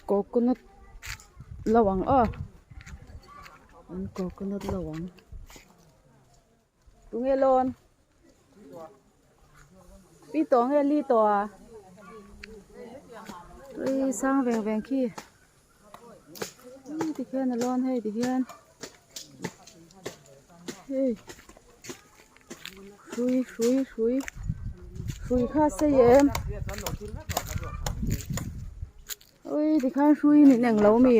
Coconut lo ang aw an coconut lo ang tunge lawn pi tawh nge li tawh a tui sang veng veng khi tikhian a lawn hei tikhian hei hrui hrui hrui hrui kha a sei em ui tikhan hrui min englo mi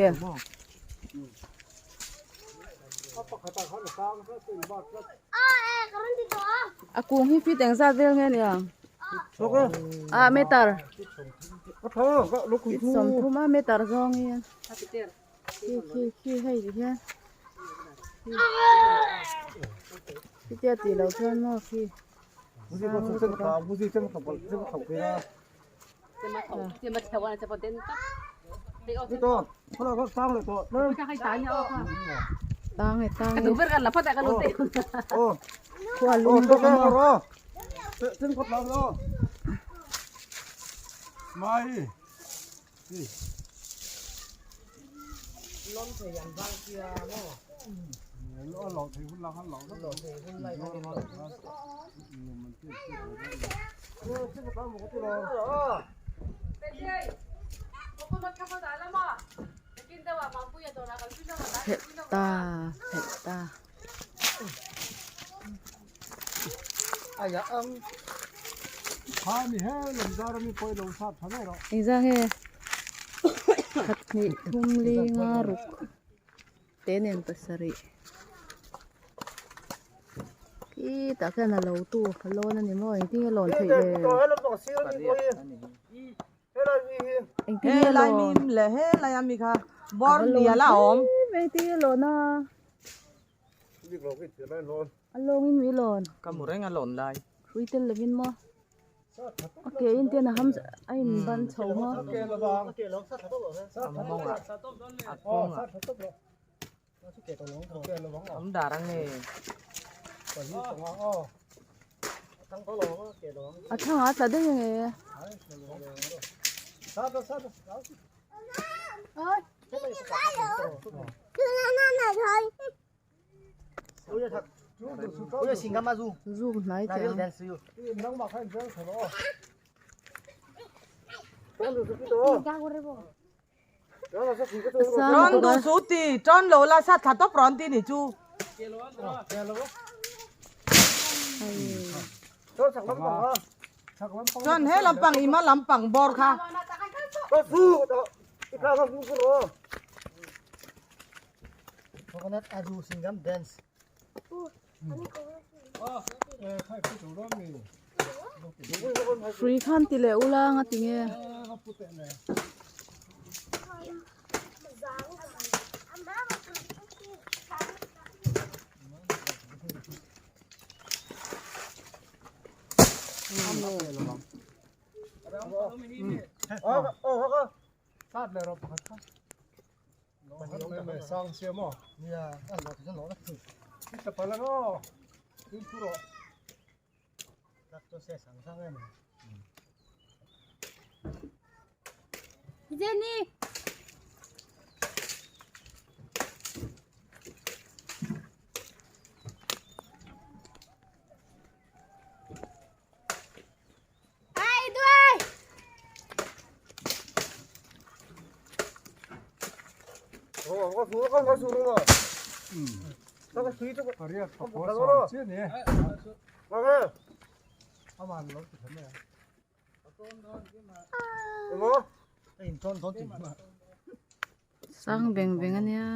a kung hi feet engzat vel nge nia ah meter feet sawmthum a meter zawng hian khi khi khi hei ti hian chutia tih loh chuan maw khi tang e tang e khua lum bawk a maw. Phelh ta phelh ta. Engzah nge khat hnih thum li nga ruk te nen pasarih khi tah khian a lo tu a lawn a ni maw engtin nge lawn theih le engtin nge lawn engtin nge lawn a. A lawngin mi lawn. Ka mu reng a lawn lai. Hrui tel lovin maw. A ke in ten a ham a in ban chho maw. A mawng ah a kawng ah awm dar ang nge. A thlang ah tla daih ang e. Oi. Zoom hnai teh ang. Ron du su ti ṭawn lo la sa thla tawp rawn ti ni chu. Chuan he lampang ima lampang bawr kha. Hrui khan ti leh ula nga ti nge. Jenny. Sang beng beng a nia.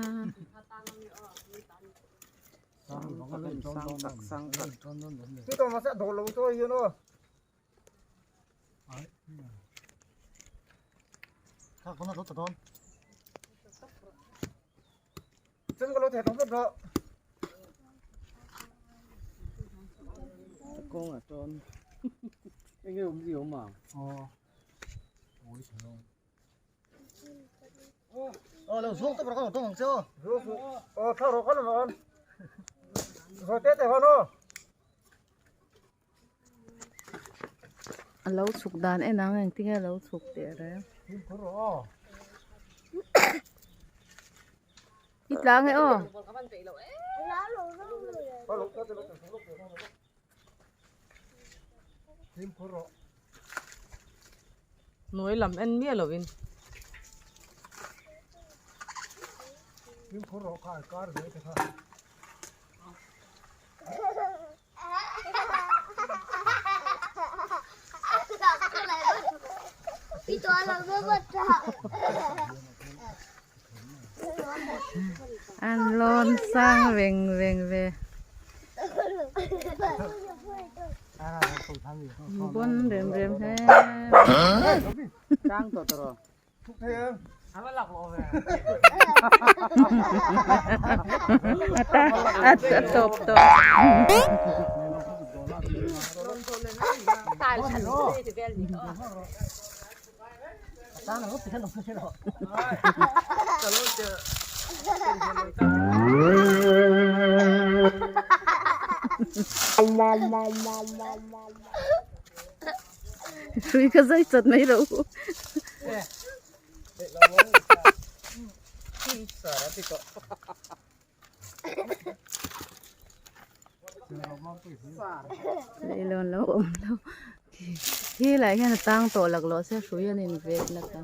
A lo chhuk dan en ang engtin nge a lo chhuk teh reng. I tlang e aw. Hnuai lam en miah lovin. An lawn sang veng veng ve. Bon rem rem hle. A tawp tawh. Hrui kha zai chat mai rawh u. Leilawn lo awm lo khi lai hian a tang tawh laklawh se hrui an in vet nasa.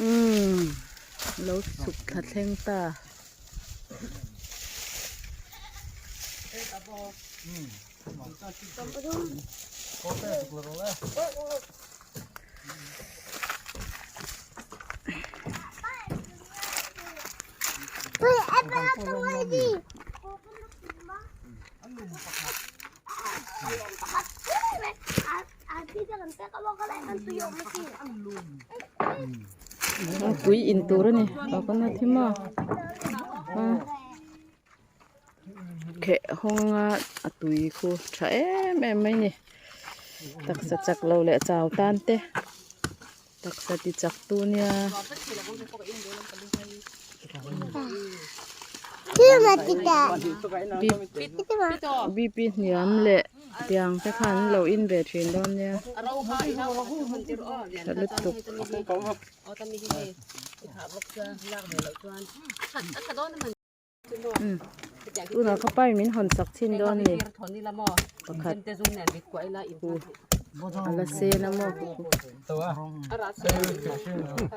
Umm lo chhuk thla thleng ta. Tui in tur a ni a kan a thim a kheh hawng a a tui khu tha em em mai a ni taksa chak lo leh chau tan te taksa ti chak tu nia. Bp hniam leh tiang te khan an lo in ve thin dawn nia tha lutuk. Tunah ka pa in min hawn sak chhin dawn a ni pakhat a la sen a maw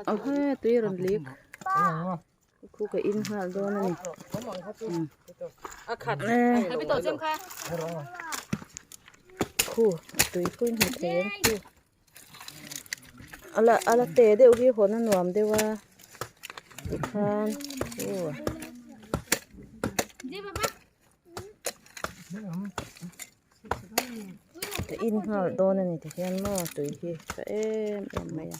aw he tui a rawn lik khu ka in nghal dawn a ni khu tui khu in hmu thei ang khu. A la a la te deuh hi hawn a nuam deuh a tikhan aw ka in nghal dawn a ni tikhian maw tui hi tha em em mai a.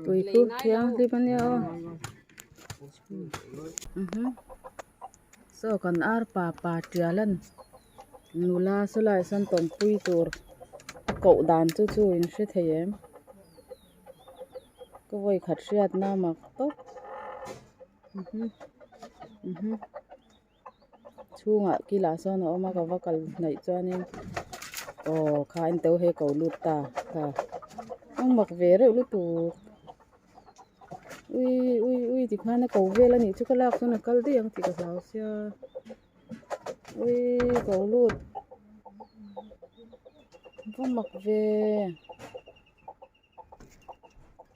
Tui chu thianghlim a nia aw saw kan ar pa pa tial a ni nula saw laiah sawn tawmpui tur a koh dan chu chu in hre thei em ka vawi khat hriatna mak tawp chhungah kilah sawn a awm a ka va kal hnaih chuanin aw kha in to he ko lut ta kha a mak ve reuh lutuk ui ui ui tikhan a ko vel a nih chu ka lak chuan a kal daih ang tih ka hlau sia ui ko lut va mak ve.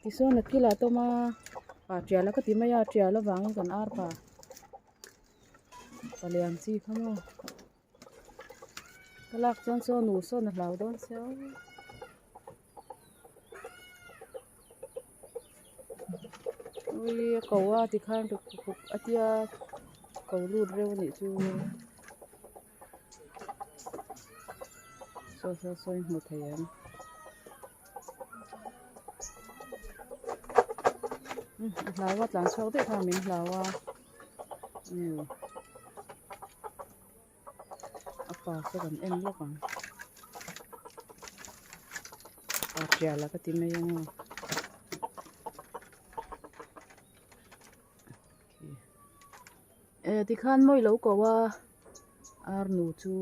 Tichuan a kilah te awm a ah tial a ka ti mai a tial avangin kan ar pa palian chi kha maw ka lak chuan saw nu sawn a hlau dawn sia ui a ko a tikhan ri khup khup a tia ko lut reuh a nih chu saw saw saw in hmu thei em. A hlau a tlan chhuak daih kha min hlau a umm. Pa saw kan en lawk ang pa tial a ka ti mai ang aw eh tikhan mawi lo ko a ar nu chu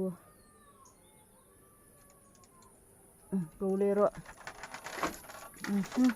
ko leh rawh mhm.